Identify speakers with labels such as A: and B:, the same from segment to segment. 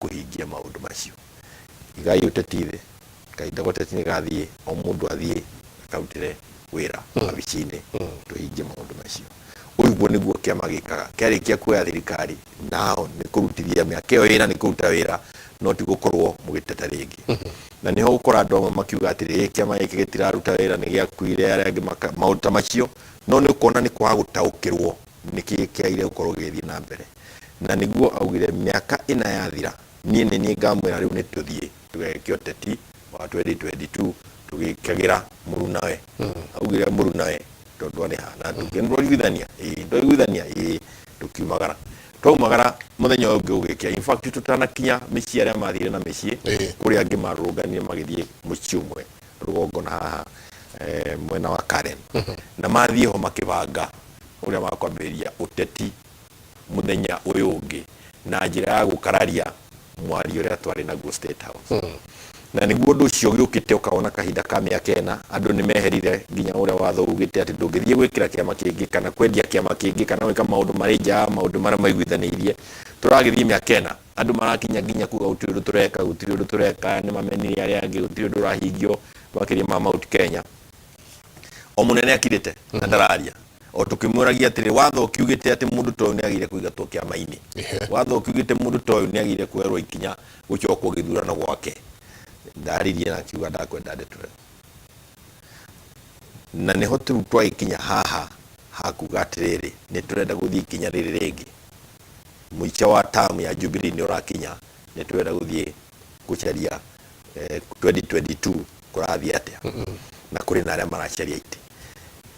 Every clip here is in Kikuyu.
A: Kũhingia maũndũ macio. Igai ũteti thĩ, kahinda ga ũteti nĩ gathiĩ, o mũndũ athiĩ akarutĩre wĩra wabici-inĩ, tũhingie maũndũ macio. Ũguo nĩguo kĩama gĩkaga. Kĩarĩkia kuoya thirikari, nao nĩ kũrutithia mĩaka ĩyo ĩna nĩ kũruta wĩra, no ti gũkorwo mũgĩteta rĩngĩ. Na nĩho ũgũkora andũ amwe makiuga atĩrĩrĩ, kĩama gĩkĩ gĩtiraruta wĩra, nĩ gĩakuire, arĩa angĩ maka, maũndũ ta macio. No nĩ ũkuona nĩ kwaga gũtaũkĩrwo nĩkĩ kĩagĩrĩire gũkorwo gĩgĩthiĩ na mbere. Na nĩguo augire mĩaka ĩna yathira, niĩ nĩ niĩ ngamwĩra rĩu nĩ tũthiĩ tũgeke ũteti wa 2022 tũgĩkagĩra mũrunawe. Augire mũrunawe tondũ arĩ haha na tũkĩiguithania, ĩĩ twaiguithania, ĩĩ tũkiumagara. Twaumagara mũthenya ũyũ ũngĩ ũgĩkĩa, in fact tũtanakinya mĩciĩ arĩa mathire na mĩciĩ, kũrĩ angĩ marũrũnganire magĩthiĩ mũciĩ ũmwe rũgongo na haha mwena wa Karen. Na mathiĩ ho makĩbanga ũrĩa makwambĩrĩria ũteti mũthenya ũyũ ũngĩ na njĩra ya gũkararia mwario ũrĩa twarĩ naguo State House. Na nĩguo ũndũ ũcio ũgĩũkĩte ũkawona kahinda ka mĩaka ĩna, andũ nĩ meherire nginya ũrĩa watho ugĩte atĩ ndũngĩthiĩ gwĩkĩra kĩama kĩngĩ kana kwendia kĩama kĩngĩ kana gwĩka maũndũ marĩ nja ya maũndũ marĩa maiguithanĩirie. Tũragĩthiĩ mĩaka ĩna, andũ marakinya nginya kuga gũtirĩ ũndũ tũreka, gũtirĩ ũndũ tũreka, nĩ mamenire arĩa angĩ, gũtirĩ ũndũ ũrahingio makĩria ma Mount Kenya. O mũnene akirĩte na ndararia. O tũkĩmũragia atĩrĩ, watho ũkiugĩte atĩ mũndũ ta ũyũ nĩ agĩrĩire kũingatwo kĩama-inĩ. Watho ũkiugĩte mũndũ ta ũyũ nĩ agĩrĩire kuoerwo ikinya gũcokwo gĩthurano gwake. Ndaririe na akiuga ndakwenda ndeto ĩyo. Na nĩho rĩu twagĩkinya haha ha kuga atĩrĩrĩ, nĩ tũrenda gũthiĩ ikinya rĩrĩ rĩngĩ. Mũico wa term ya Jubilee nĩ ũrakinya, nĩ tũrenda gũthiĩ gũcaria 2022 kũrathiĩ atĩa, na kũrĩ na arĩa maracaria itĩ.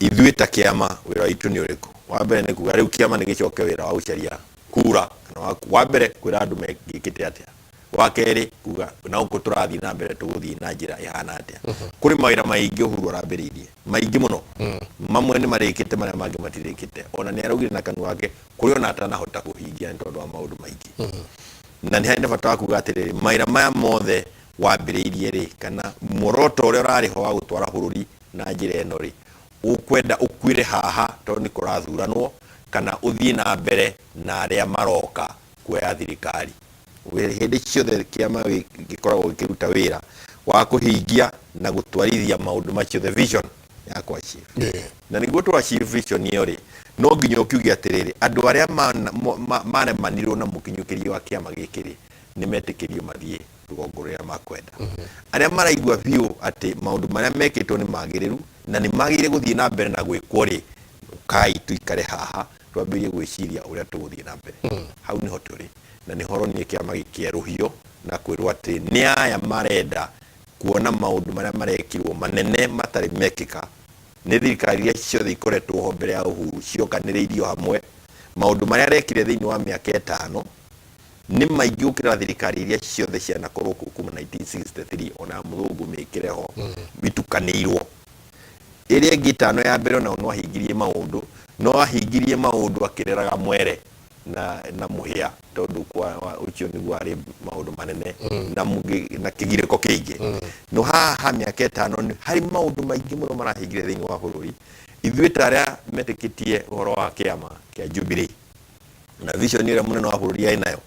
A: Ithuĩ ta kĩama wĩra witũ nĩ ũrĩkũ? Wa mbere nĩ kuga rĩu kĩama nĩ gĩcoke wĩra wa gũcaria kura, kana wa mbere kwĩra andũ mekĩte atĩa, wa kerĩ kuga na gũkũ tũrathiĩ na mbere tũgũthiĩ na njĩra ĩhana atĩa. Kũrĩ mawĩra maingĩ Uhuru arambĩrĩirie, maingĩ mũno, mamwe nĩ marĩkĩte, marĩa mangĩ matirĩkĩte. Ona nĩ araugire na kanua gake kũrĩ ona atanahota kũhingia nĩ tondũ wa maũndũ maingĩ. Na nĩ harĩ na bata wa kuga atĩrĩrĩ, mawĩra maya mothe wambĩrĩirie rĩ, kana muoroto ũrĩa ũrarĩ ho wa gũtwara bũrũri na njĩra ĩno rĩ, ũkwenda ũkuĩre haha tondũ nĩ kũrathuranwo, kana ũthiĩ na mbere na arĩa maroka kuoya thirikari. Hĩndĩ ciothe kĩama gĩkoragwo gĩkĩruta wĩra wa kũhingia na gũtwarithia maũndũ macio, the vision ya kũ achieve. Na nĩguo tũ achieve vision ĩyo rĩ, no nginya ũkiuge atĩrĩrĩ, andũ arĩa maremanirwo na mũkinyũkĩrie wa kĩama gĩkĩ rĩ, nĩ metĩkĩrio mathiĩ rũgongo rũrĩa makwenda. Arĩa maraigua biũ atĩ maũndũ marĩa mekĩtwo nĩ magĩrĩru na nĩ magĩrĩire gũthiĩ na mbere na gwĩkwo rĩ, ũkai tũikare haha twambĩrĩrie gwĩciria ũrĩa tũgũthiĩ na mbere. Hau nĩho tũrĩ na nĩho ũronire kĩama gĩkĩerũhio na kwĩrwo atĩ nĩ aya marenda kuona maũndũ marĩa marekirwo manene matarĩ mekĩka nĩ thirikari iria ciothe ikoretwo ho mbere ya Uhuru ciokanĩrĩirio hamwe. Maũndũ marĩa arekire thĩinĩ wa mĩaka ĩtano nĩ maingĩ gũkĩra thirikari iria ciothe cianakorwo kuo kuma 1963, ona mũthũngũ mĩkĩre ho itukanĩirwo. Ĩrĩa ĩngĩ ĩtano ya mbere onao no ahingirie maũndũ, no ahingirie maũndũ akĩreraga mwere na mũhĩa, tondũ kwa ũcio nĩguo arĩ maũndũ manene na na kĩgirĩko kĩingĩ. No haha ha mĩaka ĩtano nĩ harĩ maũndũ maingĩ mũno marahingire thĩinĩ wa bũrũri. Ithuĩ ta arĩa metĩkĩtie ũhoro wa kĩama kĩa Jubilee na vision ĩrĩa mũnene wa bũrũri arĩ nayo,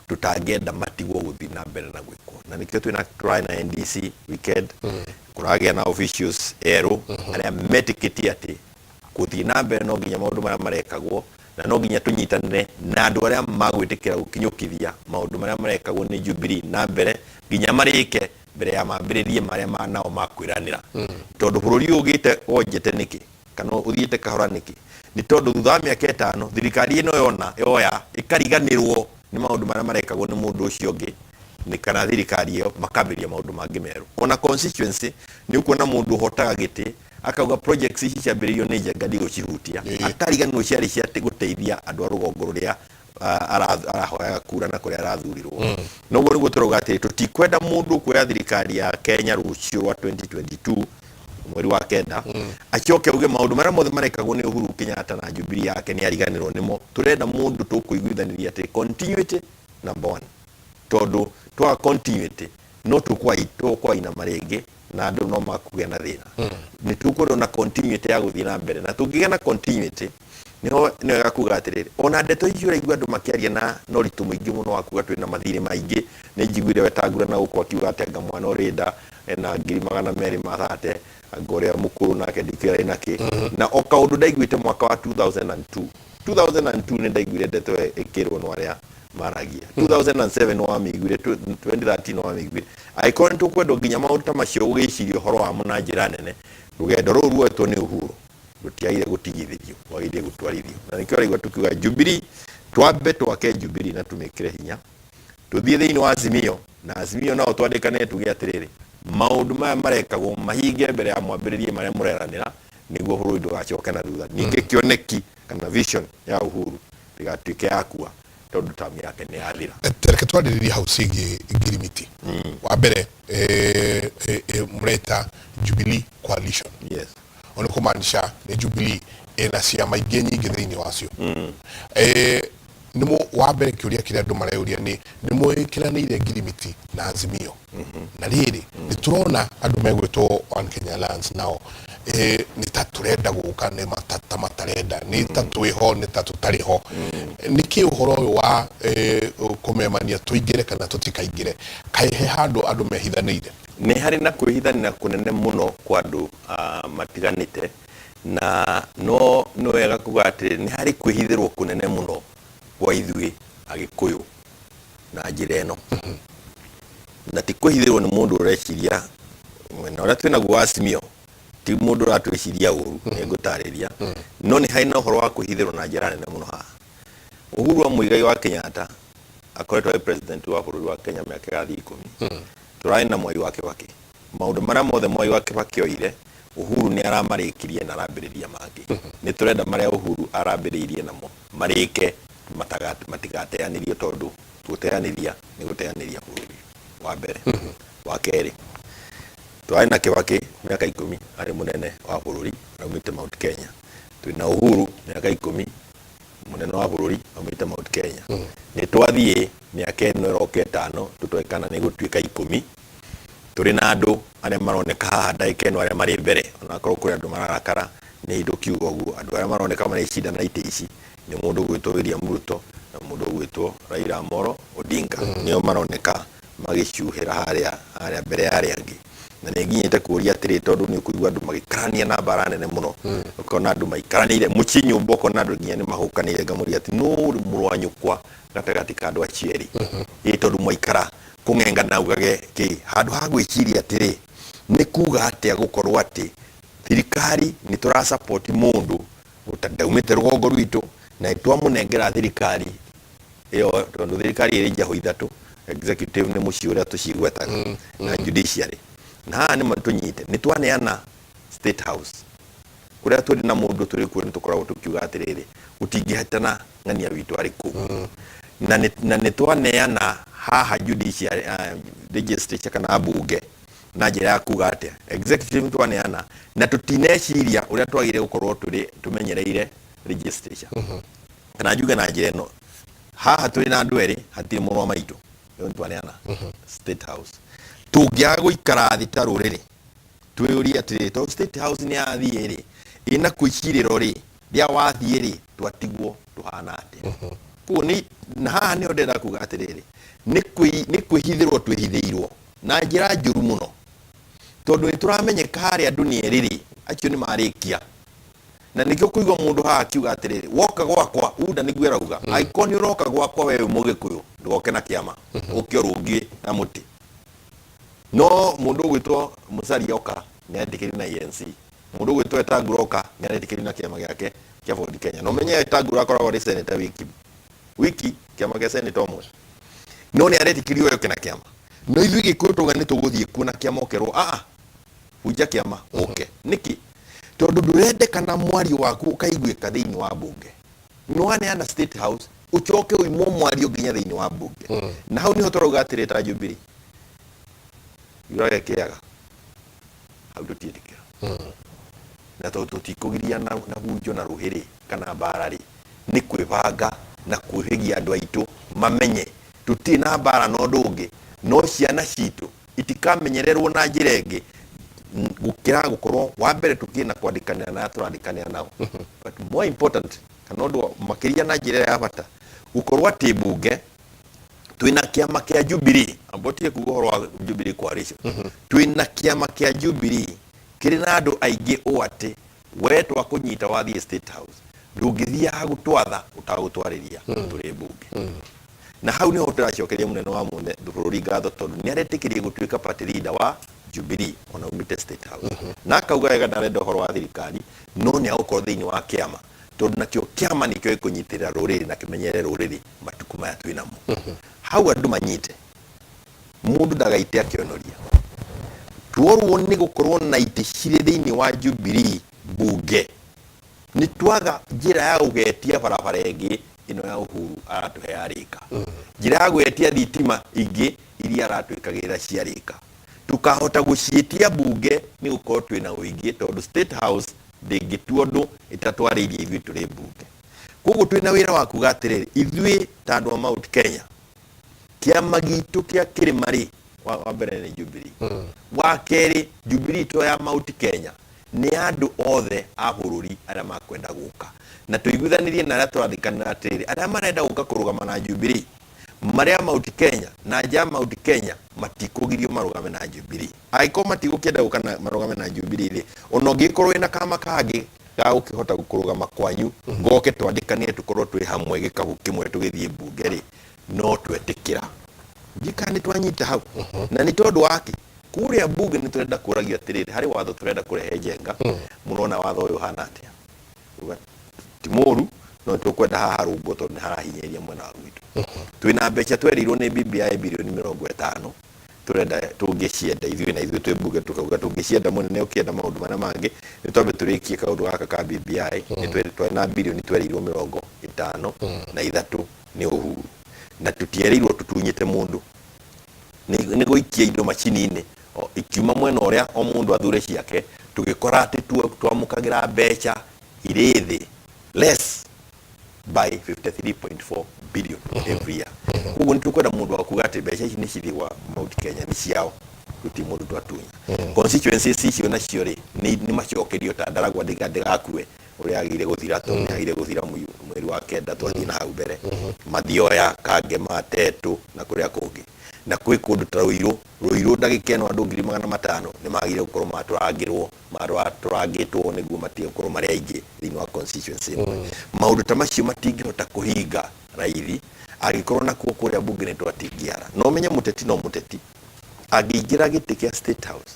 A: tũtangĩenda matigwo gũthiĩ na mbere na gwĩkwo. Na nĩkĩo twĩna tũrarĩ na NDC weekend, kũragĩa na officials erũ arĩa metĩkĩtie atĩ gũthiĩ na mbere no nginya maũndũ marĩa marekagwo, na no nginya tũnyitanĩre na andũ arĩa magwĩtĩkĩra gũkinyũkithia maũndũ marĩa marekagwo nĩ Jubilee na mbere nginya marĩke mbere ya mambĩrĩrie marĩa nao makwĩranĩra. Tondũ bũrũri ũyũ ũgĩte wonjete nĩkĩ kana ũthiĩte kahora nĩkĩ? Nĩ tondũ thutha wa mĩaka ĩtano thirikari ĩno yona yoya ĩkariganĩrwo nĩ maũndũ marĩa marekagwo nĩ mũndũ ũcio ũngĩ nĩ kana thirikari ĩyo, makambĩrĩria maũndũ mangĩ merũ. Ona constituency nĩ ũkuona mũndũ ũhotaga gĩtĩ akauga projects ici ciambĩrĩirio nĩ Njenga ndigũcihutia, akariganĩrwo ciarĩ cia gũteithia andũ a rũgongo rũrĩa arahoyaga kura na kũrĩa arathurirwo. Noguo nĩguo tũrauga atĩrĩ, tũtikwenda mũndũ ũkuoya thirikari ya Kenya rũciũ rwa 2022 mweri wa kenda acoke auge maũndũ marĩa mothe marekagwo nĩ Uhuru Kenyatta na Jubilee yake nĩ ariganĩrwo nĩmo. Tũrenda mũndũ tũkũiguithanĩria atĩ continuity number one, tondũ twaga continuity no tũkwainama rĩngĩ na andũ no makũgĩa na thĩna. Nĩ tũkwendwo na continuity ya gũthiĩ na mbere, na tũngĩgĩa na continuity. Nĩho nĩ wega kuga atĩrĩrĩ, ona ndeto icio ũraigua andũ makĩaria na ũritũ mũingĩ mũno wa kuga twĩna mathirĩ maingĩ, nĩ njiguire Wetangula na gũkũ akiuga atĩ anga mwana ũrĩ nda ena 230,000, anga ũrĩa mũkũrũ nake ndikĩũĩ arĩ na kĩ. Na o kaũndũ ndaiguĩte mwaka wa 2002, 2002 nĩ ndaiguire ndeto ĩyo ĩkĩrwo no arĩa maragia. 2007 nĩ wamĩiguire, 2013 nĩ wamĩiguire. Angĩkorwo nĩ tũkwendwo nginya maũndũ ta macio gũgĩciria ũhoro wamo na njĩra nene, rũgendo rũu ruoetwo nĩ Uhuru rũtiagĩrĩire gũtigithĩrio, rwagĩrĩire gũtwarithio. Na nĩkĩo ũraigua tũkiuga Jubilee, twambe twake Jubilee na tũmĩkĩre hinya, tũthiĩ thĩinĩ wa Azimio, na Azimio nao twandĩkanĩre tuge atĩrĩrĩ, maũndũ maya marekagwo mahinge mbere ya mwambĩrĩrie marĩa mũreranĩra, nĩguo bũrũri ndũgacoke na thutha. Ningĩ kĩoneki kana vision ya Uhuru ndĩgatuĩke yakua tondũ term yake nĩ yathira.
B: Reke twarĩrĩrie hau ciĩgiĩ ngirimiti. Wa mbere mũreta Jubilee Coalition.
A: Yes.
B: Ũũ nĩ kũmaanisha nĩ Jubilee ĩna ciama ingĩ nyingĩ thĩinĩ wacio. Nĩ wa mbere kĩũria kĩrĩa andũ mareyũria nĩ nĩ mwĩkĩranĩire ngirimiti na Azimio. Na rĩrĩ nĩ tũrona andũ megwĩtwo One Kenya Alliance nao nĩ ta tũrenda gũka nĩ ta matarenda, nĩ ta twĩho nĩ ta tũtarĩ ho. Nĩkĩ ũhoro ũyũ wa kũmemania tũingĩre kana tũtikaingĩre, kaĩ he handũ andũ mehithanĩire?
A: Nĩ harĩ na kwĩhithanĩra kũnene mũno kwa andũ matiganĩte, na no nĩ wega kuga atĩ nĩ harĩ kwĩhithĩrwo kũnene mũno kwa ithuĩ Agĩkũyũ na njĩra ĩno. Na ti kwĩhithĩrwo nĩ mũndũ ũreciria mwena ũrĩa twĩnaguo wa Azimio, ti mũndũ ũratwĩciria ũru, nĩ ngũtarĩria. No nĩ harĩ na ũhoro wa kwĩhithĩrwo na njĩra nene mũno haha. Uhuru wa Muigai wa Kenyatta akoretwo arĩ president wa bũrũri wa Kenya mĩaka ĩrathiĩ 10. Tũrarĩ na Mwai wa Kibaki. Maũndũ marĩa mothe Mwai wa Kibaki oire, Uhuru nĩ aramarĩkirie na arambĩrĩria mangĩ. Nĩ tũrenda marĩa Uhuru arambĩrĩirie namo marĩke, matigateanĩrio tondũ gũteanĩria nĩ gũteanĩria bũrũri, wa mbere. Wa kerĩ, tũrarĩ na Kibaki mĩaka 10 arĩ mũnene wa bũrũri, aumĩte Mount Kenya. Twĩna Uhuru mĩaka 10 mũnene wa bũrũri aumĩte Mount Kenya. Nĩ twathiĩ mĩaka ĩno ĩroka 5 tũtoĩ kana nĩ ĩgũtuĩka 10, tũrĩ na andũ arĩa maroneka haha ndagĩka ĩno arĩa marĩ mbere, onakorwo kũrĩ andũ mararakara nĩ ndũkiuga ũguo, andũ arĩa maroneka marecindana itĩ ici nĩ mũndũ ũgwĩtwo William Ruto na mũndũ ũgwĩtwo Raila Amolo Odinga, nĩo maroneka magĩcuhĩra harĩa mbere ya arĩa angĩ. Na nĩ nginyĩte kũria atĩrĩ, tondũ nĩ ũkũigua andũ magĩkarania na mbara nene mũno, ũkona andũ maikaranĩire mũciĩ nyũmba, ũkona andũ nginya nĩ mahũkanĩire, ngamũria atĩ nũ mũrũ wa nyũkwa gatagatĩ ka andũ acio erĩ, ĩ tondũ mwaikara kũng'eng'ana ugage kĩ, handũ ha gwĩciria atĩrĩ nĩ kuga atĩa gũkorwo atĩ thirikari nĩ tũra support mũndũ ndaumĩte rũgongo rwitũ na nĩ twamũnengera thirikari ĩyo, tondũ thirikari ĩrĩ njahũ ithatũ, executive nĩ mũciĩ ũrĩa tũcigwetaga na judiciary, na haha nĩ tũnyite nĩ twaneana State House kũrĩa tũrĩ na mũndũ tũrĩ kuo, nĩ tũkoragwo tũkiuga atĩrĩrĩ, gũtingĩhetana ng'ania witũ arĩ kũu, na nĩ twaneana haha judiciary, legislature kana mbunge na njĩra ya kuga atĩa, executive nĩ twaneana na tũtineciria ũrĩa twagĩrĩire gũkorwo tũrĩ tũmenyereire legislature. Kana njuge na njĩra ĩno, haha tũrĩ na andũ erĩ, hatirĩ mũrũ wa maitũ, ĩyo nĩ twaneana State House. Tũngĩaga gũikara thĩ ta rũrĩrĩ twĩyũrie atĩrĩrĩ, tondũ State House nĩ yathiĩ rĩ, ĩna kwĩcirĩro rĩ rĩa wathiĩ rĩ, twatigwo tũhana atĩa? Koguo nĩ na haha nĩho ndĩrenda kuga atĩrĩrĩ, nĩ kwĩhithĩrwo twĩhithĩirwo na njĩra njũru mũno, tondũ nĩ tũramenyeka harĩa andũ nĩ erĩ rĩ, acio nĩ marĩkia. Na nĩkĩo kũigua mũndũ haha akiuga atĩrĩrĩ, woka gwakwa unda nĩguo arauga, angĩkorwo nĩ ũroka gwakwa we wĩ mũgĩkũyũ, ndũgoke na kĩama, ũke ũrũngie na mũtĩ. No mũndũ ũgwĩtwo Musalia oka nĩ aretĩkĩrio na ANC, mũndũ ũgwĩtwo Wetangula oka nĩ aretĩkĩrio na kĩama gĩake kĩa Ford Kenya. Na ũmenye Wetangula akoragwo arĩ senator wiki wiki, kĩama gĩa senator ũmwe, no nĩ aretĩkĩrio oke na kĩama. No ithuĩ Gĩkũyũ twauga nĩ tũgũthiĩ kuo na kĩama, ũkerwo aa hunja kĩama ũke. Nĩkĩ? Tondũ ndũrendekana mwario waku ũkaiguĩka thĩinĩ wa mbunge. Nĩ waneana State House, ũcoke ũimwo mwario nginya thĩinĩ wa mbunge. Na hau nĩho tũrauga atĩrĩ ta Jubilee, yurage kĩaga hau tũtiĩtĩkĩra, na tondũ tũtikũgiria na hunjo na rũhĩ rĩ kana mbara rĩ, nĩ kwĩbanga na kwĩhĩgia andũ aitũ mamenye tũtirĩ na mbara na ũndũ ũngĩ, no ciana citũ itikamenyererwo na njĩra ĩngĩ gũkĩra gũkorwo wa mbere tũkĩrĩ na kwandĩkanĩra na arĩa tũrandĩkanĩra nao, but more important Kana ũndũ makĩria na njĩra ĩrĩa ya bata, gũkorwo atĩ mbunge twĩna kĩama kĩa Jubilee, amba ũtige kuga ũhoro wa Jubilee Coalition, twĩna kĩama kĩa Jubilee kĩrĩ na andũ aingĩ ũũ atĩ we twakũnyita wathiĩ State House, ndũngĩthiaga gũtwatha ũtagũtwarĩria tũrĩ mbunge. Na hau nĩho tũracokeria mũnene wa mũne bũrũri ngatho, tondũ nĩ aretĩkĩrie gũtuĩka party leader wa Jubilee ona umĩte State House, na akauga wega ndarenda ũhoro wa thirikari, no nĩ agũkorwo thĩinĩ wa kĩama, tondũ nakĩo kĩama nĩkĩo gĩkũnyitĩrĩra rũrĩrĩ na kĩmenyerere rũrĩrĩ matukũ maya twĩ namo. Hau andũ manyite, mũndũ ndagaite akĩonoria tworwo nĩ gũkorwo na itĩ cirĩ thĩinĩ wa Jubilee mbunge. Nĩ twaga njĩra ya gũgetia barabara ĩngĩ ĩno ya Uhuru aratũhe yarĩka, njĩra ya gwĩtia thitima ingĩ iria aratwĩkagĩrĩra ciarĩka, tũkahota gũciĩtia mbunge nĩ gũkorwo twĩna ũingĩ, tondũ State House ndĩngĩtua ũndũ ĩtatwarĩirie ithuĩ tũrĩ mbunge. Koguo twĩna wĩra wa kuga atĩrĩrĩ, ithuĩ ta andũ a Mount Kenya, kĩama gitũ kĩa kĩrĩma rĩ, wa mbere nĩ Jubilee, wa kerĩ Jubilee to ya Mount Kenya, nĩ andũ othe a bũrũri arĩa makwenda gũka, na tũiguithanĩrie na arĩa tũrathikanĩra atĩrĩrĩ, arĩa marenda gũka kũrũgama na Jubilee marĩa Mount Kenya na nja ya Mount Kenya matikũgirio marũgame na Jubilee. Angĩkorwo matigũkĩenda gũka na marũgame na Jubilee rĩ, ona ũngĩgĩkorwo wĩna kama kangĩ ga gũkĩhota kũrũgama kwanyu, goke twandĩkanĩre, tũkorwo twĩ hamwe gĩkabu kĩmwe tũgĩthiĩ mbunge rĩ, no twetĩkĩra. Ndiũĩ kana nĩ twanyita hau. Na nĩ tondũ wa kĩ? Kũrĩa mbunge nĩ tũrenda kũragio atĩrĩrĩ, harĩ watho tũrenda kũrehe Njenga, mũrona watho ũyũ ũhana atĩa? Uga ti mũru, no tũkwenda haha harũngwo tondũ nĩ harahinyĩrĩria mwena wa gwitũ. Twĩna mbeca twerĩirwo nĩ BBI 50 birioni, tũrenda tũngĩcienda ithuĩ, na ithuĩ twĩ mbunge tũkauga tũngĩcienda mũnene ũkĩenda maũndũ marĩa mangĩ nĩ twambe tũrĩkie kaũndũ gaka ka BBI. Nĩ twarĩ na birioni twerĩirwo 53 nĩ Uhuru, na tũtierĩirwo tũtunyĩte mũndũ, nĩ gũikia indo macini-inĩ ikiuma mwena ũrĩa o mũndũ athure ciake, tũgĩkora atĩ twamũkagĩra mbeca irĩ thĩ, less by 53.4 billion every year. Koguo nĩ tũkwenda mũndũ wa kuga atĩ mbeca ici nĩ cithiĩ gwa Mount Kenya, nĩ ciao, gũtirĩ mũndũ twatunya. Constituencies icio nacio rĩ, nĩ macokerio ta Ndaragwa ndĩgakue ũrĩa agĩire gũthira, tondũ nĩ agĩire gũthira mweri wa kenda twathiĩ na hau mbere, Mathioya, Kangema, Tetu na kũrĩa kũngĩ, na kwĩ kũndũ ta Ruiru. Ruiru ndagĩka ĩno andũ 500,000 nĩ magĩrĩire gũkorwo matũrangĩrwo, matũrangĩtwo nĩguo matige gũkorwo marĩ aingĩ thĩinĩ wa constituency ĩmwe. Maũndũ ta macio matingĩhota kũhinga raithi angĩkorwo nakuo kũrĩa mbunge nĩ twatingiara. No ũmenye mũteti no mũteti angĩingĩra gĩtĩ kĩa State House,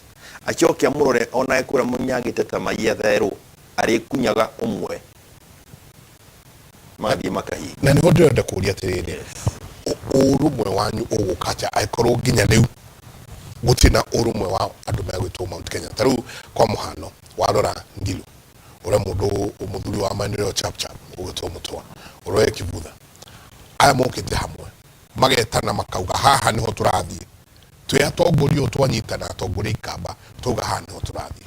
A: acoke amũrore onage kũrĩa mũnyagĩte ta maietherwo, arĩkunyaga ũmwe magathiĩ makahinga.
B: Na nĩho ndĩrenda kũria atĩrĩrĩ, ũrũmwe wanyu ũgũka atĩa angĩkorwo nginya rĩu gũtirĩ na ũrũmwe wa andũ megwĩtwo Mount Kenya? Ta rĩu kwa mũhano, warora Ngilu, ũrĩa mũndũ mũthuri wa maendeleo chap chap ũgwĩtwo Mũtũa, ũrore Kibutha, aya mokĩte hamwe magetana makauga haha nĩho tũrathiĩ twĩ atongoria ũũ, twanyitana atongoria ikamba twauga haha nĩho tũrathiĩ.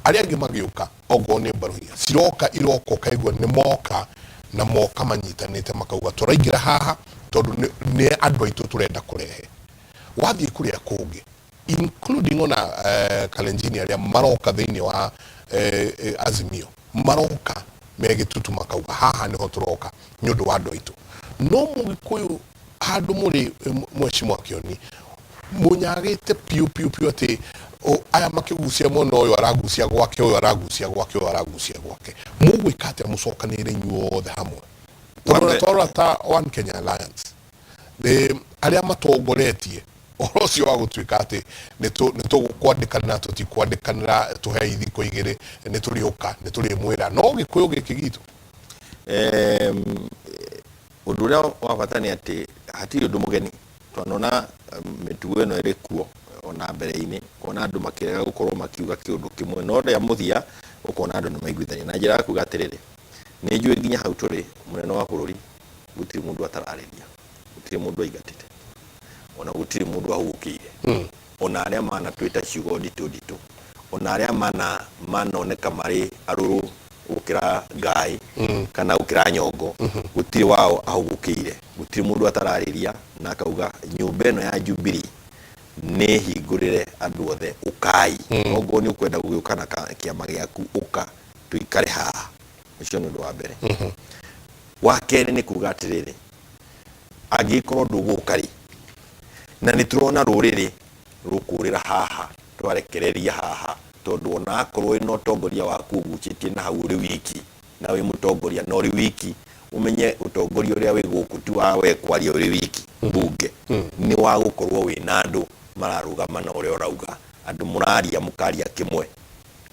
B: Arĩa angĩ magĩũka, ongorwo nĩ mbaruhia ciroka, iroka ũkaigua nĩ moka na moka manyitanĩte makauga tũraingĩra haha tondũ nĩ andũ aitũ tũrenda kũrehe. Wathiĩ kũrĩa kũngĩ, including ona Kalenjini arĩa maroka thĩinĩ wa Azimio, maroka me gĩtutu makauga haha nĩho tũroka nĩ ũndũ wa andũ aitũ. No Mũgĩkũyũ handũ mũrĩ, Mheshimiwa Kĩoni, mũnyagĩte piũ piũ piũ atĩ aya makĩgucia mwena ũyũ aragucia gwake, ũyũ aragucia gwake, ũyũ aragucia gwake. Mũgwĩka atĩa mũcokanĩrĩre inyuothe hamwe? Tondũ ona twarora ta One Kenya Alliance, arĩa matongoretie ũhoro ũcio wa gũtuĩka atĩ nĩ tũkwandĩkanĩra, tũtikwandĩkanĩra, tũhei thikũ 2, nĩ tũrĩũka, nĩ tũrĩmwĩra, no Gĩkũyũ gĩkĩ gitũ.
A: Ũndũ ũrĩa wa bata nĩ atĩ hatirĩ ũndũ mũgeni twanona mĩtugo ĩno ĩrĩ kuo ona mbere-inĩ, kuona andũ makĩrega gũkorwo makiuga kĩũndũ kĩmwe, no rĩa mũthia ũkona andũ nĩ maiguithania na njĩra ya kuga atĩrĩrĩ, nĩ njũĩ nginya hau tũrĩ mũnene wa bũrũri gũtirĩ mũndũ atararĩria, gũtirĩ mũndũ aingatĩte, ona gũtirĩ mũndũ ahũgũkĩire, ona arĩa manatwĩta ciugo nditũ nditũ, ona arĩa manoneka marĩ arũrũ gũkĩra ngaĩ kana gũkĩra nyongo, gũtirĩ wao ahũgũkĩire, gũtirĩ mũndũ atararĩria na akauga nyũmba ĩno ya Jubilee nĩ hingũrĩre andũ othe, ũkai, ongorwo nĩ ũkwenda gũgĩũka na kĩama gĩaku, ũka tũikare haha. Ũcio nĩ ũndũ wa mbere. Wa kerĩ nĩ kuga atĩrĩrĩ, angĩgĩkorwo ndũgũka rĩ, na nĩ tũrona rũrĩrĩ rũkũrĩra haha twarekereria haha, tondũ ona akorwo wĩna ũtongoria waku ũgucĩtie na hau ũrĩ wiki, na wĩ mũtongoria na ũrĩ wiki, ũmenye ũtongoria ũrĩa wĩ gũkũ ti wa we kwaria ũrĩ wiki mbunge, nĩ wa gũkorwo wĩna andũ mararũgama na ũrĩa ũrauga, andũ mũraria mũkaria kĩmwe.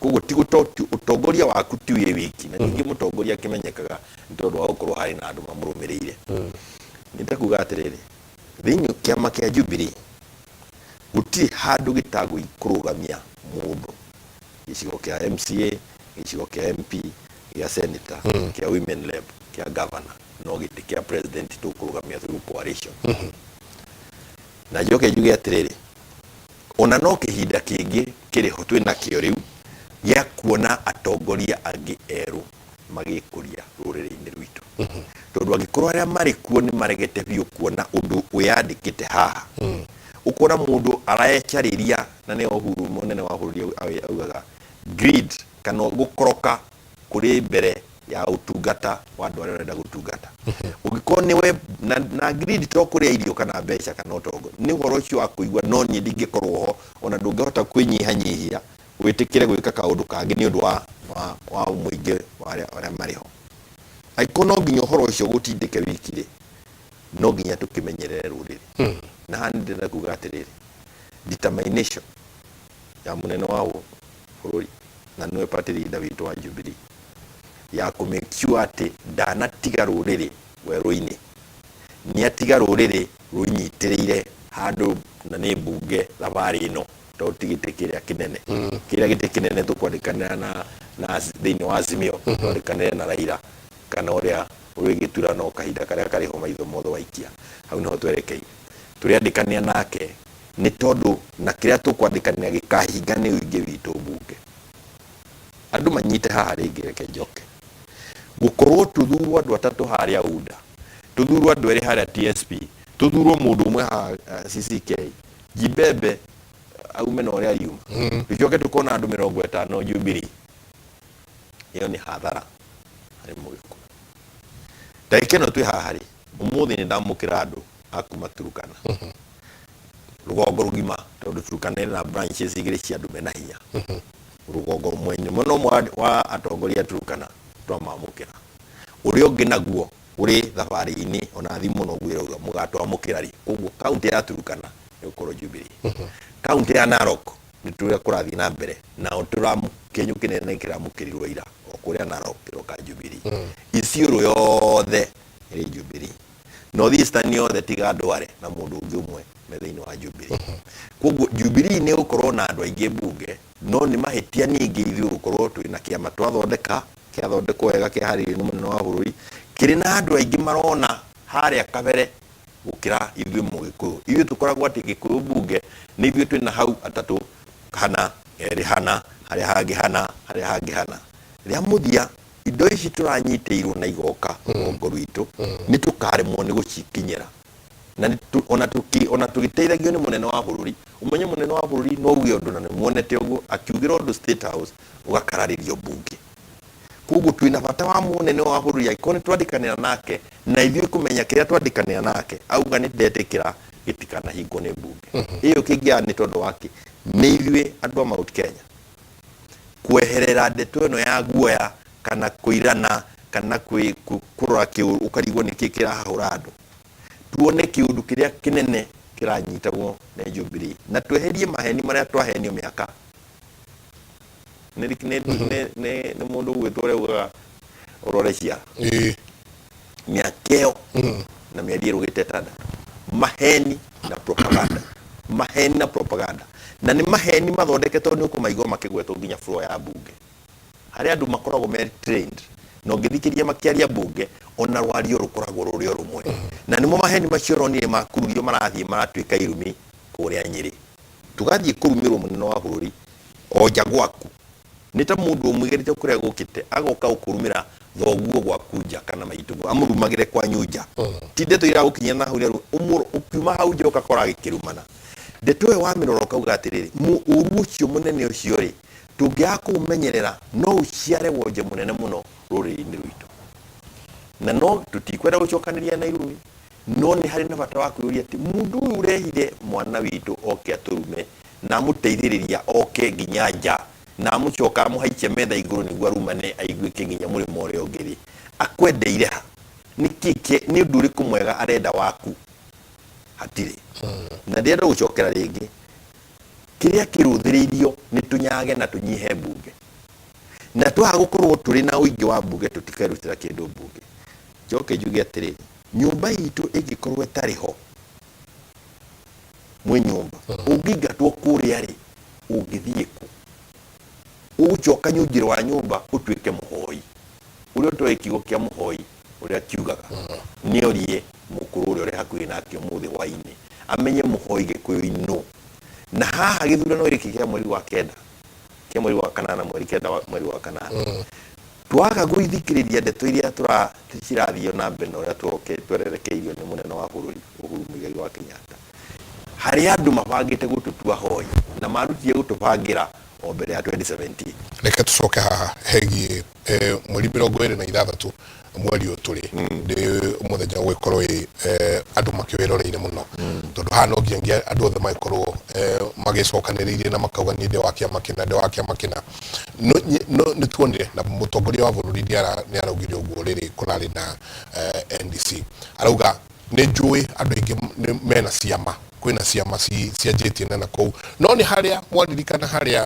A: Koguo ti ũtongoria waku ti wĩ wiki, na ningĩ mũtongoria akĩmenyekaga nĩ tondũ wa gũkorwo harĩ na andũ mamũrũmĩrĩire. Nĩ ta kuga atĩrĩrĩ, thĩinĩ kĩama kĩa Jubilee gũtirĩ handũ gĩtagũi kũrũgamia mũndũ, gĩcigo kĩa MCA, gĩcigo kĩa MP, gĩa senator, kĩa women rep, kĩa governor, no gĩtĩ kĩa president tũkũrũgamia through coalition. Na njoke njuge atĩrĩrĩ, ona no kĩhinda kĩngĩ kĩrĩ ho twĩ nakĩo rĩu gĩa kuona atongoria angĩ erũ magĩkũria rũrĩrĩ-inĩ rwitũ, tondũ angĩkorwo arĩa marĩ kuo nĩ maregete biũ kuona ũndũ wĩyandĩkĩte haha, ũkona mũndũ arecarĩria, na nĩyo Uhuru mũnene wa bũrũri augaga greed kana gũkoroka kũrĩ mbere ya ũtungata wa andũ arĩa ũrenda gũtungata. Ũngĩkorwo nĩwe na greed to kũrĩa irio kana mbeca kana ũtongo, nĩ ũhoro ũcio wa kũigua no niĩ ndingĩkorwo ho, ona ndũngĩhota kwĩnyihanyihia wĩtĩkĩre gwĩka kaũndũ kangĩ nĩ ũndũ wa mũingĩ wa arĩa marĩ ho. Angĩkorwo no nginya ũhoro ũcio gũtindĩke wiki rĩ, no nginya tũkĩmenyerere rũrĩrĩ. Na haha nĩ ndĩrenda kuga atĩrĩrĩ, determination ya mũnene wa bũrũri na nĩwe party leader witũ wa Jubilee ya kũ make sure atĩ ndanatiga rũrĩrĩ werũ-inĩ, nĩ atiga rũrĩrĩ rwĩnyitĩrĩire handũ na nĩ mbunge thabarĩ ĩno, tondũ ti gĩtĩ kĩrĩa kĩnene. Kĩrĩa gĩtĩ kĩnene tũkwandĩkanĩra na thĩinĩ wa Azimio, twandĩkanĩre na Raila kana ũrĩa ũrĩgĩturano kahinda karĩa karĩ ho maitho mothe waikia, hau nĩho twerekeire. Tũrĩandĩkanĩra nake nĩ tondũ na kĩrĩa tũkwandĩkanĩra gĩkahinga nĩ ũingĩ witũ mbunge. Andũ manyite haha rĩngĩ, reke njoke. Gũkorwo tũthurwo andũ atatũ harĩa UDA, tũthurwo andũ erĩ harĩa TSP, tũthurwo mũndũ ũmwe haha CCK, Jibembe aume na ũrĩa ariuma, tũcoke tũkona andũ 50 Jubilee, ĩyo nĩ hathara harĩ Mũgĩkũyũ. Ndagĩka ĩno twĩ haha rĩ, ũmũthĩ nĩ ndamũkĩra andũ a kuma Turukana, rũgongo rũgima, tondũ Turukana ĩrĩ na branches igĩrĩ cia andũ mena hinya. Rũgongo mwena mwena ũmwe wa atongoria a Turukana twamamũkĩra, ũrĩa ũngĩ naguo ũrĩ thabarĩ-inĩ, ona thimũ noguo ĩrauga mũgatwamũkĩra rĩ. Koguo kaunti ya Turukana ĩgũkorwo Jubilee. Kaunti ya Narok nĩ tũrĩa kũrathiĩ na mbere nao, kĩenyũ kĩnene kĩramũkĩrirwo ira o kũrĩa Narok kĩroka Jubilee. Isiolo yothe ĩrĩ Jubilee. North Eastern yothe tiga Ndware na mũndũ ũngĩ ũmwe me thĩinĩ wa Jubilee. Koguo Jubilee nĩ gũkorwo na andũ aingĩ mbunge, no nĩ mahĩtia ningĩ ithuĩ gũkorwo twĩna kĩama twathondeka, kĩathondekwo wega, kĩharĩirio nĩ mũnene wa bũrũri, kĩrĩ na andũ aingĩ marona harĩa kabere gũkĩra ithuĩ Mũgĩkũyũ. Ithuĩ tũkoragwo atĩ Gĩkũyũ mbunge nĩ ithuĩ twĩna hau atatũ hana, erĩ hana, harĩa hangĩ hana, harĩa hangĩ hana. Rĩa mũthia indo ici tũranyitĩirwo na igoka rũgongo rwitũ nĩ tũkaremwo nĩ gũcikinyĩra, na ona tũgĩteithagio nĩ mũnene wa bũrũri. Ũmenye mũnene wa bũrũri no uge ũndũ na nĩ muonete ũguo akiugĩra ũndũ State House ũgakararĩrio mbunge. Koguo twĩna bata wa mũnene wa bũrũri, angĩkorwo nĩ twandĩkanĩra nake na ithuĩ kũmenya kĩrĩa twandĩkanĩra nake auga nĩ ndetĩkĩra gĩtikanahingwo nĩ mbunge ĩyo kĩngĩaga nĩ tondũ wake nĩ ithuĩ andũ a Mount Kenya kweherera ndeto ĩno ya guoya kana kũirana kana kũrora kĩũndũ ũkarigwo nĩkĩ kĩrahahũra andũ. Tuone kĩũndũ kĩrĩa kĩnene kĩranyitagwo nĩ Jubilee na tweherie maheni marĩa twahenio mĩaka nĩ mũndũ ũgwĩtwo ũrĩa ugaga ũrore ciara mĩaka ĩyo na mĩeri ĩrũgĩte ĩtandatũ, maheni na propaganda, maheni na propaganda, na nĩ maheni mathondeketwo nĩ ũkũmaigua makĩgwetwo nginya floor ya mbunge harĩa andũ makoragwo me trained, na ũngĩthikĩrĩria makĩaria mbunge ona rwario rũkoragwo rũrĩ o rũmwe, na nĩmo maheni macio ũronire makururio marathiĩ maratuĩka irumi kũrĩa Nyĩrĩ, tũgathiĩ kũrumĩrwo mũnene wa bũrũri o nja gwaku. Nĩ ta mũndũ ũmwĩgĩrĩte kũrĩa gũkĩte agoka gũkũrumĩra thoguo gwaku nja kana maitũguo amũrumagĩre kwanyu nja. Ti ndeto iragũkinyĩra na hau ũkiuma hau nja ũgakora agĩkĩrumana. Ndeto ĩyo wamĩrora ũkauga atĩrĩrĩ, ũru ũcio mũnene ũcio rĩ, Tũngĩaga kũũmenyerera no ũciare wonje mũnene mũno rũrĩrĩ-inĩ rwitũ. Na no tũtikwenda gũcokanĩria na irumi, no nĩ harĩ na bata wa kwĩyũria atĩ mũndũ ũyũ ũrehire mwana witũ oke atũrume na amũteithĩrĩria oke nginya nja na amũcoka amũhaiche metha igũrũ nĩguo arumane aiguĩke nginya mũrĩmo ũrĩa ũngĩ-rĩ, akwendeire ha? Nĩkĩ nĩ ũndũ ũrĩkũ mwega arenda waku? Hatirĩ. Na ndĩrenda gũcokera rĩngĩ, kĩrĩa kĩrũthĩrĩirio nĩ tũnyage na tũnyihe mbunge. Na twaga gũkorwo tũrĩ na ũingĩ wa mbunge tũtikerutĩra kĩndũ mbunge. Njoke njuge atĩrĩrĩ, nyũmba itũ ĩngĩkorwo ĩtarĩ ho, mwĩ nyũmba, ũngĩingatwo kũrĩa rĩ, ũngĩthiĩ kũ? Ũgũcoka nyũnjĩro wa nyũmba ũtuĩke mũhoi. Ũrĩa ũtoĩ kiugo kĩa mũhoi ũrĩa kiugaga, nĩorie mũkũrũ ũrĩa ũrĩ hakuhĩ nake ũmũthĩ hwainĩ, amenye mũhoi Gĩkũyũ-inĩ nũ. Na haha gĩthurano gĩkĩ kĩa mweri wa kenda, kĩa mweri wa kanana, mweri kenda wa mweri wa kanana, twaga gũithikĩrĩria ndeto iria tũra cirathiĩ na mbere na ũrĩa twererekeirio nĩ mũnene wa bũrũri Uhuru Muigai wa Kenyatta, harĩ andũ mabangĩte gũtũtua hoi na marutire gũtũbangĩra o mbere ya 2017.
B: Reke tũcoke haha hegiĩ mweri 26 mweri ũyũ tũrĩ, nĩ mũthenya ũgũgĩkorwo ĩ andũ makĩwĩroreire mũno, tondũ haha no nginya andũ othe magĩkorwo magĩcokanĩrĩirie na makauga niĩ ndĩ wa kĩama kĩna, ndĩ wa kĩama kĩna. No nĩ tuonire na mũtongoria wa bũrũri nĩ araugire ũguo rĩrĩ kũrarĩ na NDC, arauga nĩ njũĩ andũ aingĩ mena ciama, kwĩna ciama cianjĩtie na nakũu, no nĩ harĩa mwaririkana harĩa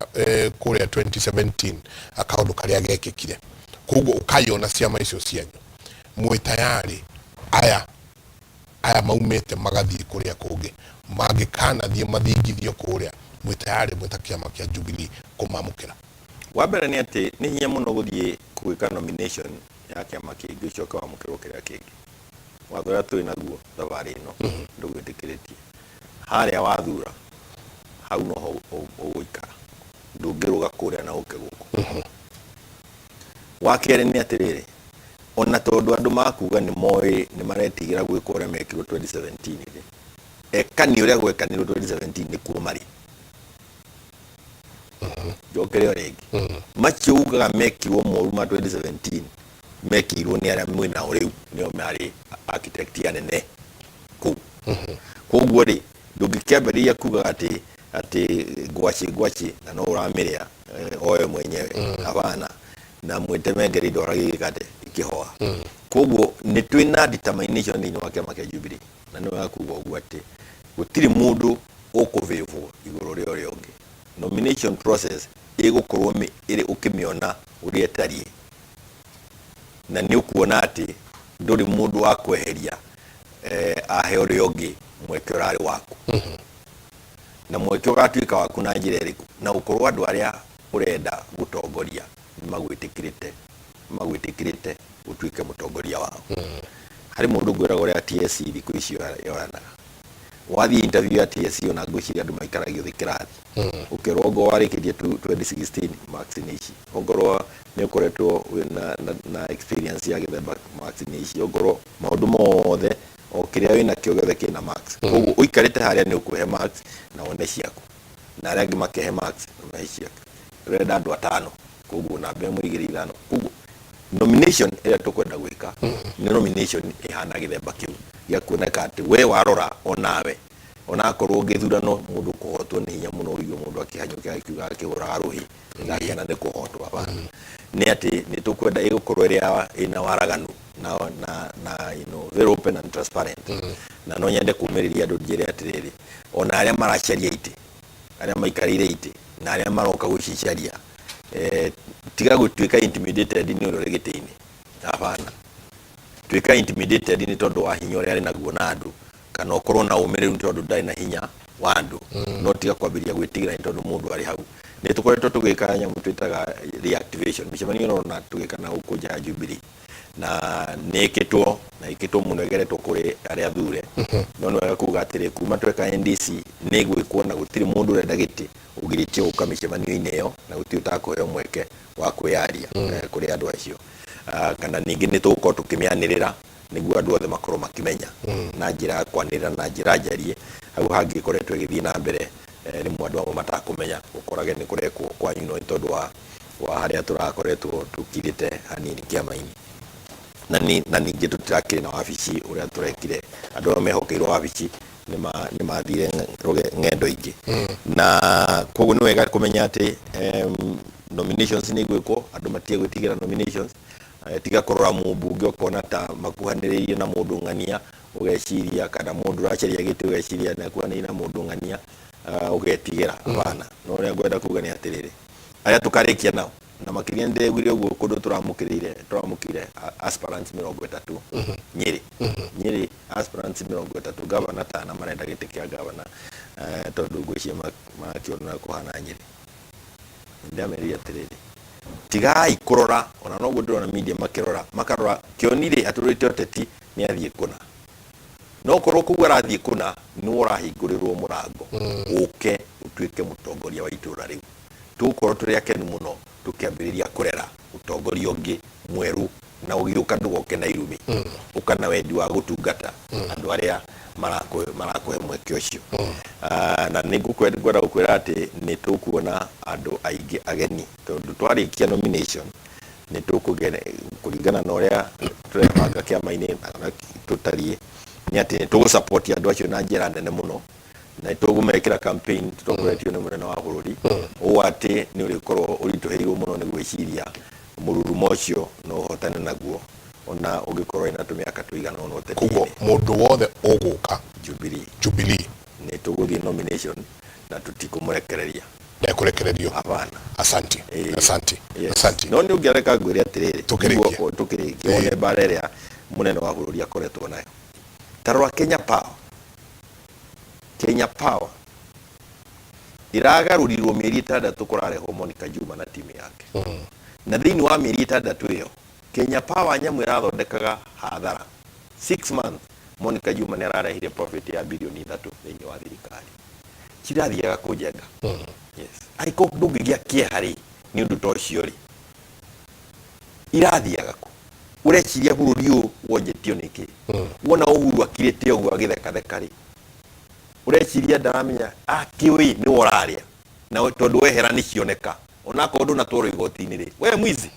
B: kũrĩa 2017 kaũndũ karĩa gekĩkire, koguo ũkayona ciama icio cianyu mwĩ tayarĩ aya aya maumĩte magathiĩ kũrĩa kũngĩ, mangĩkanathiĩ mathingithio kũrĩa, mwĩ tayarĩ mwĩ ta kĩama kĩa Jubilee kũmamũkĩra?
A: Wa mbere nĩ atĩ nĩ hinya mũno gũthiĩ gwĩka nomination ya kĩama kĩngĩ ũcoke wamũkĩrwo kĩrĩa kĩngĩ. Watho ũrĩa twĩ naguo thabarĩ ĩno ndũgwĩtĩkĩrĩtie. Harĩa wathura hau noho ũgũikara, ndũngĩrũga kũrĩa na ũke gũkũ. Wa kerĩ nĩ atĩrĩrĩ, ona tondũ andũ makuga nĩ moĩ nĩ maretigĩra gwĩka ũrĩa mekirwo 2017 rĩ, ekani ũrĩa gwekanirwo 2017 nĩkuo marĩ. Njokere o rĩngĩ, macio ugaga mekirwo moru ma 2017 mekirwo nĩ arĩa mwĩ nao rĩu, nĩo marĩ architect anene kũu. Koguo rĩ, ndũngĩkĩambĩrĩria kuga atĩ atĩ ngwacĩ ngwacĩ na no ũramĩrĩa owe mwenyewe, hapana. Na mwĩtemengere indo igĩka atĩ ikĩhoa. Koguo nĩ twĩna determination thĩinĩ wa kĩama kĩa Jubilee, na nĩ wega kuga ũguo atĩ gũtirĩ mũndũ ũkũbĩbwo igũrũ rĩa ũrĩa ũngĩ. Nomination process ĩgũkorwo ĩrĩ ũkĩmĩona ũrĩa ĩtariĩ, na nĩ ũkuona atĩ ndũrĩ mũndũ wa kweheria ahe ũrĩa ũngĩ mweke ũrarĩ waku. Na mweke ũgatuĩka waku na njĩra ĩrĩkũ? Na gũkorwo andũ arĩa ũrenda gũtongoria nĩ magwĩtĩkĩrĩte, magwĩtĩkĩrĩte ũtuĩke mũtongoria wao. Harĩ mũndũ ngwĩraga ũrĩa TSC thikũ ici yoyanaga. Wathiĩ interview ya TSC ona ngwĩciria andũ maikaragio thĩ kĩrathi. Ũkerwo ongorwo warĩkĩtie 2016 marks nĩ ici. Ongorwo nĩ ũkoretwo wĩna na experience ya gĩthemba marks nĩ ici. Ongorwo maũndũ mothe o kĩrĩa wĩnakĩo gĩothe kĩna marks. Koguo ũikarĩte harĩa nĩ ũkũhe marks na wone ciaku. Na arĩa angĩ makehe marks na mahe ciaku. Tũrenda andũ atano, koguo namba ĩmwe igĩrĩ ithano. Koguo nomination ĩrĩa tũkwenda gwĩka nĩ nomination ĩhana gĩthemba kĩu gĩa kuoneka atĩ we warora onawe onakorwo gĩthurano mũndũ kũhotwo nĩ hinya mũno ũigue mũndũ akĩhanyũkia akiuga akĩhũraga rũhĩ ndakena nĩ kũhotwo, hapana. Nĩ atĩ nĩ tũkwenda ĩgũkorwo ĩrĩ ĩna waraganu na na na very open and transparent. Na no nyende kũmĩrĩria andũ njĩre atĩrĩrĩ, ona arĩa maracaria itĩ, arĩa maikarĩire itĩ na arĩa maroka gũcicaria, tiga gũtuĩka intimidated nĩ ũrĩa ũrĩ gĩtĩ-inĩ, hapana. Tuĩka intimidated nĩ tondũ wa hinya ũrĩa arĩ naguo na andũ, kana ũkorwo na ũmĩrĩru nĩ tondũ ndarĩ na hinya wa andũ, no tiga kwambĩrĩria gwĩtigĩra nĩ tondũ mũndũ arĩ hau. Nĩ tũkoretwo tũgĩka nyamũ twĩtaga reactivation, mĩcemanio ĩno ũrona tũgĩka na gũkũ nja ya Jubilee, na nĩ ĩkĩtwo na ĩkĩtwo mũno ĩgeretwo kũrĩ arĩa athure, no nĩ wega kuga atĩrĩ, kuma tweka NDC nĩ ĩgwĩkwo na gũtirĩ mũndũ ũrenda gĩtĩ ũgirĩtio gũka mĩcemanio-inĩ ĩyo, na gũtirĩ ũtakũheo mweke wa kwĩyaria kũrĩ andũ acio. Kana ningĩ nĩ tũgũkorwo tũkĩmĩanĩrĩra nĩguo andũ othe makorwo makĩmenya na njĩra ya kwanĩrĩra na njĩra njarie. Hau hangĩ ĩkoretwo ĩgĩthiĩ na mbere Rĩmwe andũ amwe matakũmenya ũkorage nĩ kũrekwo kwanyu, no nĩ tondũ wa harĩa tũrakoretwo tũkirĩte hanini kĩama-inĩ, na ningĩ tũtirakĩrĩ na wabici ũrĩa tũrekire. Andũ arĩa mehokeirwo wabici nĩ mathire ng'endo ingĩ, na koguo nĩ wega kũmenya atĩ nominations nĩ igwĩkwo. Andũ matige gwĩtigĩra nominations. Tiga kũrora mũmbunge ũkona ta makuhanĩrĩirie na mũndũ ng'ania, ũgeciria kana mũndũ ũracaria gĩtĩ ũgeciria nĩ akuhanĩrĩirie na mũndũ ng'ania, ũgetigĩra. Hapana. No ũrĩa ngwenda kuga nĩ atĩrĩrĩ, arĩa tũkarĩkia nao, na makĩria nĩndĩraiguire ũguo kũndũ tũramũkĩrĩire, tũramũkĩire aspirants 30 Nyĩrĩ. Nyĩrĩ aspirants 30, gavana tana marenda gĩtĩ kĩa gavana, tondũ ngwĩciria marakĩona kũhana Nyĩrĩ. Ndĩramerire atĩrĩrĩ, tigai kũrora, ona noguo ndĩrona media makĩrora, makarora Kĩoni rĩ atũrĩte ũteti nĩ athiĩ kũna, no korwo kũu arathiĩ kũna nĩwe ũrahingũrĩrwo mũrango ũke ũtuĩke mũtongoria wa itũra rĩu. Tũgũkorwo tũrĩ akenu mũno tũkĩambĩrĩria kũrera ũtongoria ũngĩ mwerũ, na ũgĩũka ndũgoke na irumi, ũka na wendi wa gũtungata andũ arĩa marakũhe mweke ũcio. Na nĩ ngwenda gũkwĩra atĩ nĩ tũkuona andũ aingĩ ageni, tondũ twarĩkia nomination nĩ tũkũgĩa kũringana na ũrĩa tũrebanga kĩama-inĩ na ũrĩa tũtariĩ, nĩ atĩ nĩ tũgũ andũ acio na njĩra nene mũno, na nĩ tũkũmekĩra campaign tũtongoretio nĩ mũnene wa bũrũri, ũũ atĩ nĩ ũrĩkorwo ũritũhĩirwo mũno nĩ gwĩciria mũrurumo ũcio no ũhotane naguo ona ũngĩkorwo wĩna tũmĩaka tũigana ũna
B: koguo ũteti-inĩ. Mũndũ wothe ũgũka
A: Jubilee,
B: Jubilee,
A: nĩ tũgũthiĩ nomination na tũtikũmũrekereria.
B: Ndekũrekererio.
A: Hapana.
B: Asanti. Asanti. Asanti.
A: No nĩ ũngĩareka ngwĩre atĩrĩrĩ,
B: Tũkĩrĩkie.
A: Nĩguo tũkĩrĩkie, wone mbara ĩrĩa mũnene wa bũrũri akoretwo nayo. Ta rora Kenya Power. Kenya Power ĩragarũrirwo mĩeri 6 kũrarehwo Monica Juma na timu yake, na thĩinĩ wa mĩeri 6 ĩyo Kenya Power nyamũ ĩrathondekaga hathara 6 months, Monica Juma nĩ ararehire profit ya birioni 3 thĩinĩ wa thirikari cirathiaga kũnjenga. Yes, angĩkorwo ndũngĩgĩa kĩeha rĩ, nĩ ũndũ ta ũcio rĩ, irathiaga kũ? Ũreciria bũrũri ũyũ wonjetio nĩkĩ? Wona Uhuru akirĩte ũguo agĩthekatheka rĩ, ũreciria ndaramenya akĩũĩ nĩwe ũrarĩa na tondũ wehera nĩ cioneka, onakorwo ndũnatwarwo igoti-inĩ rĩ, we mwizi.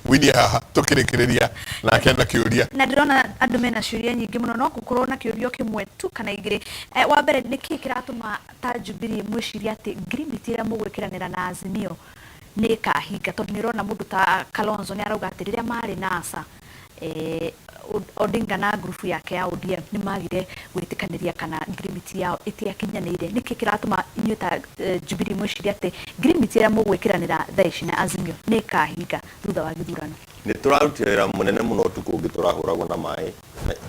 B: Winie haha tũkĩrĩkĩrĩria nake na kĩũria.
C: Na ndĩrona andũ mena ciũria nyingĩ mũno, no gũkorwo na kĩũria kĩmwe tu kana igĩrĩ. Wa mbere, nĩ kĩĩ kĩratũma ta Jubilee mwĩcirie atĩ ngirimiti ĩrĩa mũgwĩkĩranĩra na Azimio nĩ ĩkahinga? Tondũ nĩ ũrona mũndũ ta Kalonzo nĩ arauga atĩ rĩrĩa marĩ NASA, Odinga na ngurubu yake ya ODM nĩ magire gwĩtĩkanĩria kana ngirimiti yao ĩtiakinyanĩire. Nĩkĩ kĩratũma inyuĩ ta Jubilee mwĩcirie atĩ ngirimiti ĩrĩa mũgwĩkĩranĩra thaa ici na Azimio nĩ ĩkahinga thutha wa gĩthurano?
A: Nĩ tũrarutire wĩra mũnene mũno ũtukũ ũngĩ, tũrahũragwo na maĩ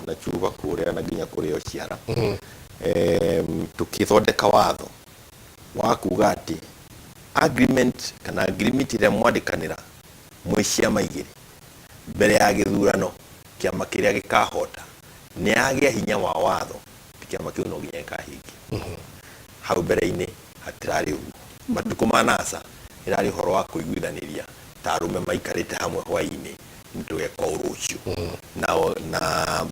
A: na cuba kũrĩa na nginya kũrĩo ciara. Tũkĩthondeka watho wa kuga atĩ agreement kana ngirimiti ĩrĩa mwandĩkanĩra mwĩ ciama igĩrĩ mbere ya gĩthurano, kĩama kĩrĩa gĩkahota nĩ yagĩa hinya wa watho atĩ kĩama kĩu no nginya gĩkahingia. Hau mbere-inĩ hatirarĩ ũguo. Matukũ ma NASA ĩrarĩ ũhoro wa kũiguithanĩria ta arũme maikarĩte hamwe hwaĩ-inĩ, nĩ tũgeka ũũ rũciũ, nao na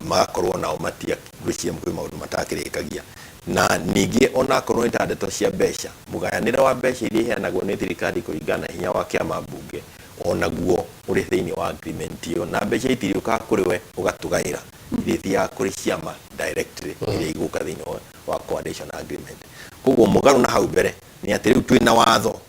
A: magakorwo nao matia ngwĩciria kwĩ maũndũ matakĩrĩkagia. Na ningĩ onakorwo nĩ ta ndeto cia mbeca, mũgayanĩre wa mbeca iria iheanagwo nĩ thirikari kũringana na hinya wa kĩama mbunge onaguo ũrĩ thĩinĩ wa agreement ĩyo, na mbeca itirĩũkaga kũrĩ we ũgatũgaĩra, irĩthiaga kũrĩ ciama directly iria igũka thĩinĩ wa coalition agreement. Koguo mũgarũ na hau mbere nĩ atĩ rĩu twĩna watho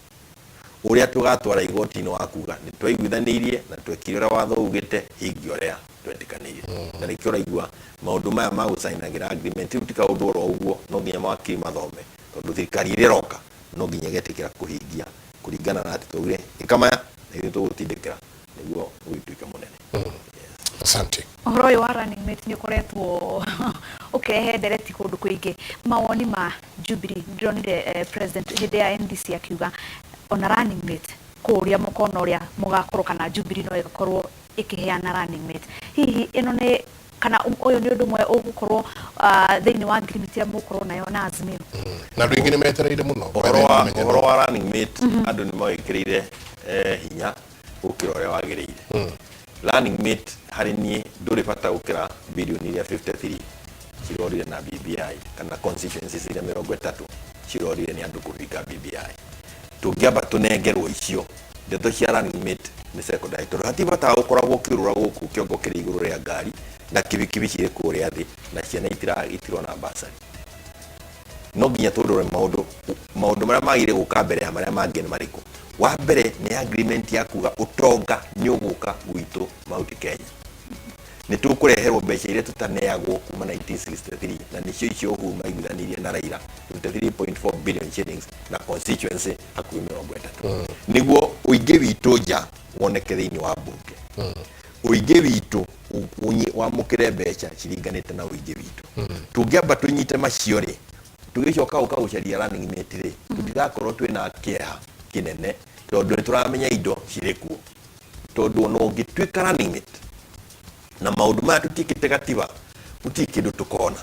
A: ũrĩa tũgatwara igoti-inĩ wa kuga nĩ twaiguithanĩirie na twekire ũrĩa watho ugĩte, hingia ũrĩa twetĩkanĩire. Na nĩkĩo ũraigua maũndũ maya ma gũcainagĩra agreement rĩu ti kaũndũ oro ũguo, no nginya mawakiri mathome, tondũ thirikari ĩrĩa ĩroka no nginya ĩgetĩkĩra kũhingia kũringana na atĩ twaugire ĩka maya na ithuĩ tũgũtindĩkĩra nĩguo ũgĩtuĩke mũnene.
B: Asante.
C: Ũhoro ũyũ wa running mate nĩ ũkoretwo ũkĩrehe ndereti kũndũ kũingĩ. Mawoni ma Jubilee, ndĩronire president hĩndĩ ya NDC akiuga ona running mate kũrĩa mũkona ũrĩa mũgakorwo kana Jubilee no ĩgakorwo ĩkĩheana running mate. Hihi ĩno nĩ kana ũyũ nĩ ũndũ ũmwe ũgũkorwo thĩinĩ wa ngirimiti ĩrĩa mũgũkorwo nayo na Azimio?
B: Na andũ aingĩ nĩ metereire mũno.
A: Ũhoro wa running mate, andũ nĩ mawĩkĩrĩire hinya gũkĩra ũrĩa wagĩrĩire. Running mate harĩ niĩ ndũrĩ bata gũkĩra birioni iria 53 cirorire na BBI kana constituencies iria 30 Cirorire nĩ andũ kũhinga BBI. Tũngĩamba tũnengerwo icio ndeto cia running mate nĩ secondary, tondũ hatirĩ bata ũkoragwo ũkĩũrũra gũkũ kĩongo kĩrĩ igũrũ rĩa ngari na kibikibi cirĩ kũrĩa thĩ na ciana itirona basarĩ. No nginya tũrore maũndũ marĩa magĩrĩire gũka mbere ya marĩa mangĩ nĩ marĩkũ. Wa mbere nĩ agreement ya kuga ũtonga nĩ ũgũka gwitũ Mount Kenya, nĩ tũkũreherwo mbeca iria tũtaneagwo kuma 1963, na nĩcio icio Uhuru maiguithanirie na Raila, 53.4 billion shillings na constituency hakuhĩ 30, nĩguo ũingĩ witũ nja woneke thĩinĩ wa mbunge, ũingĩ witũ wamũkĩre mbeca ciringanĩte na ũingĩ witũ. Tũngĩamba tũnyite macio rĩ, tũgĩcoka gũka gũcaria running mate rĩ, tũtigakorwo twĩna kĩeha kĩnene, tondũ nĩ tũramenya indo cirĩ kuo. Tondũ ona ũngĩtuĩka running mate na maũndũ maya tũtiĩkĩte gatiba, gũtirĩ kĩndũ tũkona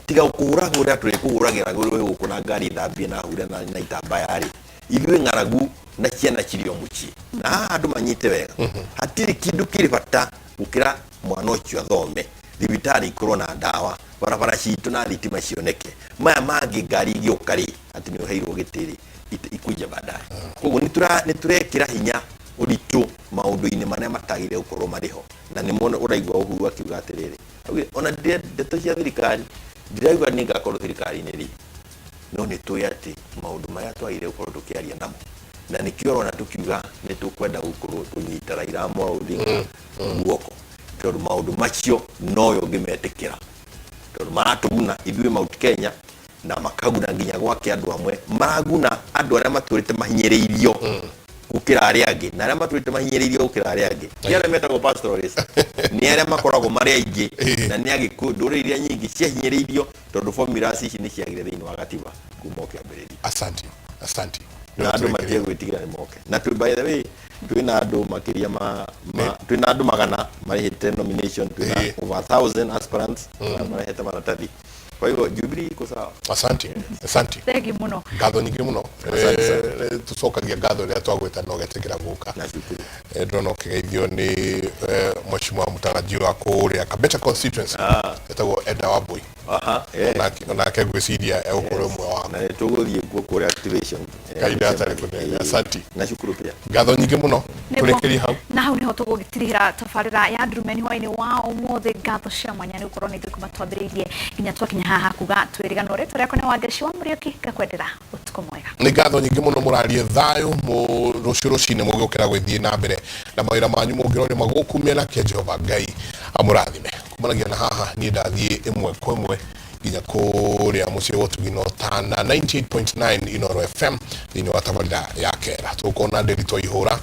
A: tiga kũhũrahũra. Tũrĩkũhũragĩra gũkũ na ngari thambie na hure na itambaya rĩ, ithuĩ ng'aragu na ciana cirĩ o mũciĩ. Na haha andũ manyite wega, hatirĩ kĩndũ kĩrĩ bata gũkĩra mwana ũcio athome, thibitarĩ ikorwo na ndawa, barabara citũ na thitima cioneke. Maya mangĩ, ngari igĩũka rĩ, atĩ nĩ ũheirwo gĩtĩ rĩ, ikuja baadaye. Koguo nĩ tũrekĩra hinya ũritũ maũndũ-inĩ marĩa matagĩrĩire gũkorwo marĩ ho, na nĩ mona ũraigua Uhuru akiuga atĩrĩrĩ, augire, ona ndeto cia thirikari ndiraigua nĩ ngakorwo thirikari-inĩ rĩ, no nĩ tũĩ atĩ maũndũ marĩa twagĩrĩire gũkorwo tũkĩaria namo, na nĩkĩo ũrona tũkiuga nĩ tũkwenda gũkorwo kũnyita Raila Amolo Odinga guoko, tondũ maũndũ macio noyo ũngĩmetĩkĩra, tondũ maratũguna ithuĩ Mount Kenya na makaguna nginya gwake andũ amwe, maraguna andũ arĩa matũrĩte mahinyĩrĩirio gũkĩra arĩa angĩ, na arĩa matũrĩte mahinyĩrĩirio gũkĩra arĩa angĩ ti arĩa metagwo pastoralists, nĩ arĩa makoragwo marĩ aingĩ na nĩ Agĩkũyũ, ndũrĩrĩ iria nyingĩ ciahinyĩrĩirio, tondũ formulas ici nĩ ciagire thĩinĩ wa gatiba kuma o kĩambĩrĩria.
B: Asante, asante.
A: Na andũ matige gwĩtigĩra, nĩ moke. Na twĩ, by the way, twĩna andũ makĩria ma twĩna andũ 100 marĩhĩte nomination, twĩna over 1,000 aspirants marehete maratathi. Kwa hivyo Jubilee iko sawa.
B: Asante, asante.
C: Thengi muno.
B: Ngatho nyingĩ mũno.
A: Asante sana.
B: Tũcokagia ngatho rĩrĩa twagwĩta na ũgetĩkĩra gũka.
A: Nashukuru.
B: Ndĩrona ũkĩgeithio nĩ mheshimiwa mũtarajiwa kũrĩa Kabete constituency etagwo Eda Wambui. Onake ngwĩciria egũkorwo ũmwe wao.
A: Na nĩ tũgũthiĩ kuo kũrĩa activation.
B: Kahinda gatarĩ kũnene. Asante.
A: Nashukuru pia.
B: Ngatho nyingĩ mũno. Tũrĩkĩrie hau.
C: Na hau niho tũgũgĩtirihĩra tabarĩra ya Ndurumeni hwainĩ wa ũmũthĩ. Ngatho cia mwanya nĩ gũkorwo nĩ ithuĩ kuma twambĩrĩirie nginya twakinya haha kuga twĩriganwo. Rĩtwa rĩakwa nĩ Wangeci wa Mũriũki, ngakwendera ũtukũ mwega.
B: Nĩ ngatho nyingĩ mũno. Mũrarie thayũ rũciũ rũcinĩ mũgĩũkĩra gũthiĩ na mbere na mawĩra manyu, mũngĩroria magũkũ mĩena kĩa Jehova Ngai amũrathime. Kumanagia na haha niĩ ndathiĩ ĩmwe kwa ĩmwe nginya kũrĩa mũciĩ wa ũtugi na ũtana 98.9 Inooro FM thĩinĩ wa tabarĩra ya kera tũkona Ndĩritũ Ihũra.